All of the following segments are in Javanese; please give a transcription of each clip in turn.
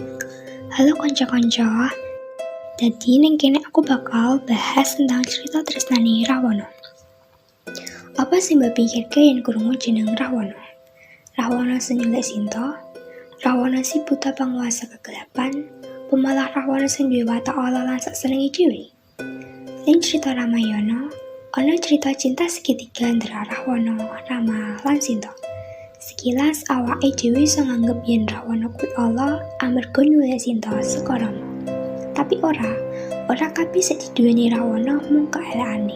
Halo konco-konco. Dadi ning kene aku bakal bahas tentang cerita tresnane Rahwana. Apa sing mbok pikirke yen krungu jeneng Rahwana? Rahwana sing nyulik Sinta, Rahwana si buta penguasa kegelapan, apa malah Rahwana sing duwe watak ala lan sak senenge dhewe? Ning cerita Ramayana, ana cerita cinta segitiga antara Rahwana, Rama, lan Sinta. Sekilas awake dhewe iso nganggep yen Rahwana kuwi ala amarga nyulik Sinta saka Rama. Tapi ora, ora kabeh sing diduweni Rahwana mung kaelekane.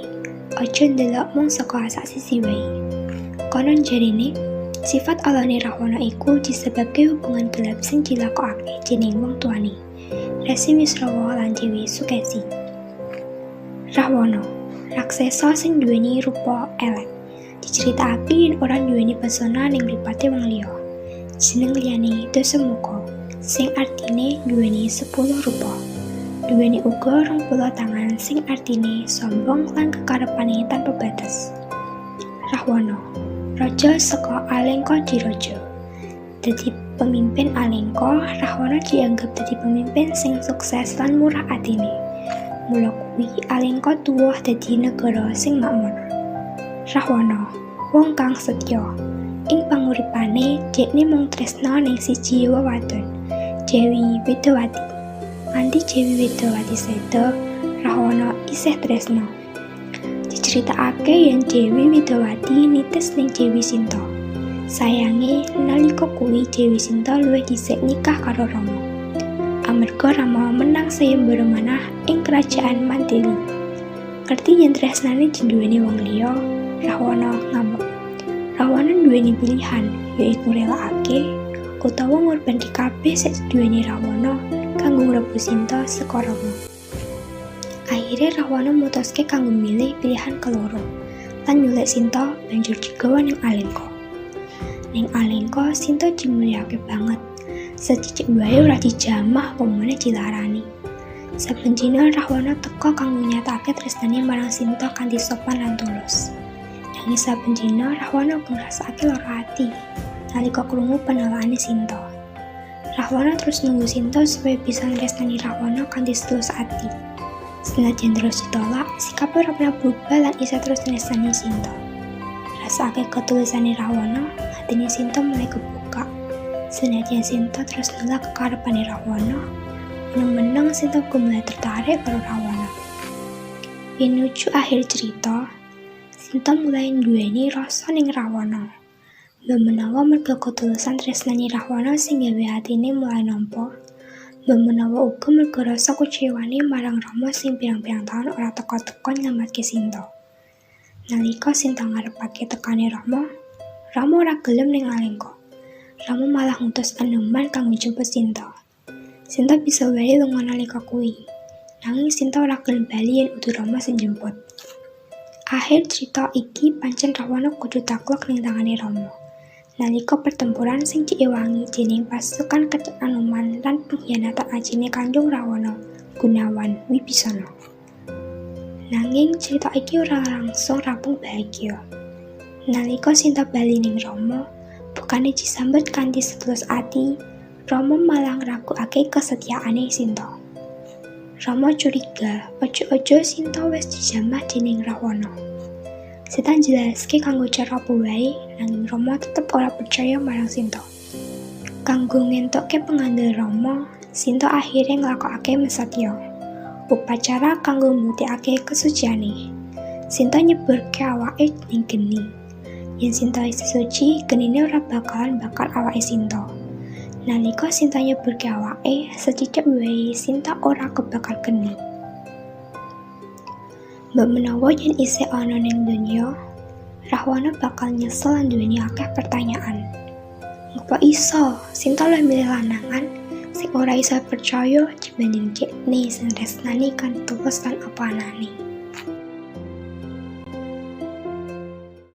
Aja ndelok mung saka sak sisi wae. Konon jarene, sifat alane Rahwana iku disebabke hubungan gelap sing dilakokake dening wong tuane, Resi Wisrawa lan Dewi Sukesi. Rahwana, raksasa sing duweni rupa elek. Diceritakake yen ora nduweni pesona ning mripate wong liya. Jeneng liyane Dasamuka, sing artine nduweni 10 rupa. Duweni uga 20 tangan sing artine sombong lan kekarepane tanpa batas. Rahwana, raja saka Alengka Diraja. Dadi pemimpin Alengka, Rahwana dianggep dadi pemimpin sing sukses lan murah atine. Mula kuwi Alengka tuwuh dadi negara sing makmur. Rahwana, wong kang setya. Ing panguripane, dekne mung tresna ning siji wewadon, Dewi Widowati. Nganti Dewi Widowati seda, Rahwana isih tresna. Diceritakake yen Dewi Widowati nitis ning Dewi Sinta. Sayange, nalika kuwi Dewi Sinta luwih dhisik nikah karo Rama. Amarga Rama menang sayembara manah ing kerajaan Mantili. Ngerti yen tresnane diduweni wong liya, Rahwana ngamuk. Rahwana nduweni pilihan, yaiku ngrelakake utawa ngorbanke kabeh sing diduweni Rahwana kanggo ngrebut Sinta saka Rama. Akhire Rahwana mutuske kanggo milih pilihan keloro lan nyulik Sinta banjur digawa ning Alengka. Ning Alengka, Sinta dimulyakake banget. Sethithik wae ora dijamah apa meneh dilarani. Saben dina Rahwana teka kanggo nyatakake tresnane marang Sinta kanthi sopan lan tulus. Nanging saben dina Rahwana uga ngrasakake lara ati nalika krungu penolakane Sinta. Rahwana terus nunggu Sinta supaya bisa nresnani Rahwana kanthi setulus ati. Senajan terus ditolak, sikape ora pernah berubah lan isih terus nresnani Sinta. Rasakake ketulusane Rahwana, atine Sinta mulai kebuka. Senajan Sinta terus nolak kekarepane Rahwana, meneng-meneng Sinta uga mulai tertarik karo Rahwana. Pinuju akhir cerita, Sinta mulai nduweni rasa ning Rahwana. Mbok menawa merga ketulusan tresnane Rahwana sing gawe atine mulai nampa, mbok menawa uga merga rasa kuciwane marang Rama sing pirang-pirang taun ora teka-teka nyelametke Sinta. Nalika Sinta ngarepake tekane Rama, Rama ora gelem ning Alengka. Rama malah ngutus Anoman kanggo njemput Sinta. Sinta bisa wae lunga nalika kuwi, nanging Sinta ora gelem bali yen udu Rama sing njemput. Akhir cerita iki pancen Rahwana kudu takluk ning tangane Rama nalika pertempuran sing diiwangi dening pasukan kecat Anoman lan pengkhianatan ajine kandung Rahwana, Gunawan Wibisana. Nanging cerita iki ora langsung rampung bahagia. Nalika Sinta bali ning Rama, bukane disambut kanthi setulus ati, Rama malah ngragukake kesetiaane Sinta. Rama curiga, aja-aja Sinta wis dijamah dening Rahwana. Sinta njelaske kanggo cara apa wae, nanging Rama tetep ora percaya marang Sinta. Kanggo ngentukke pengandel Rama, Sinta akhire nglakokake mesatya, upacara kanggo mbuktekake kesuciane. Sinta nyeburke awake ning geni. Yen Sinta isih suci, genine ora bakalan bakar awake Sinta. Nalika Sinta nyeburke awake, sethithik wae Sinta ora kebakar geni. Mbok menawa yen isih ana ning donya, Rahwana bakal nyesel lan nduweni akeh pertanyaan. Ngopo iso Sinta luwih milih lanangan sing ora iso percaya dibanding dekne sing tresnani kanthi tulus lan apa anane?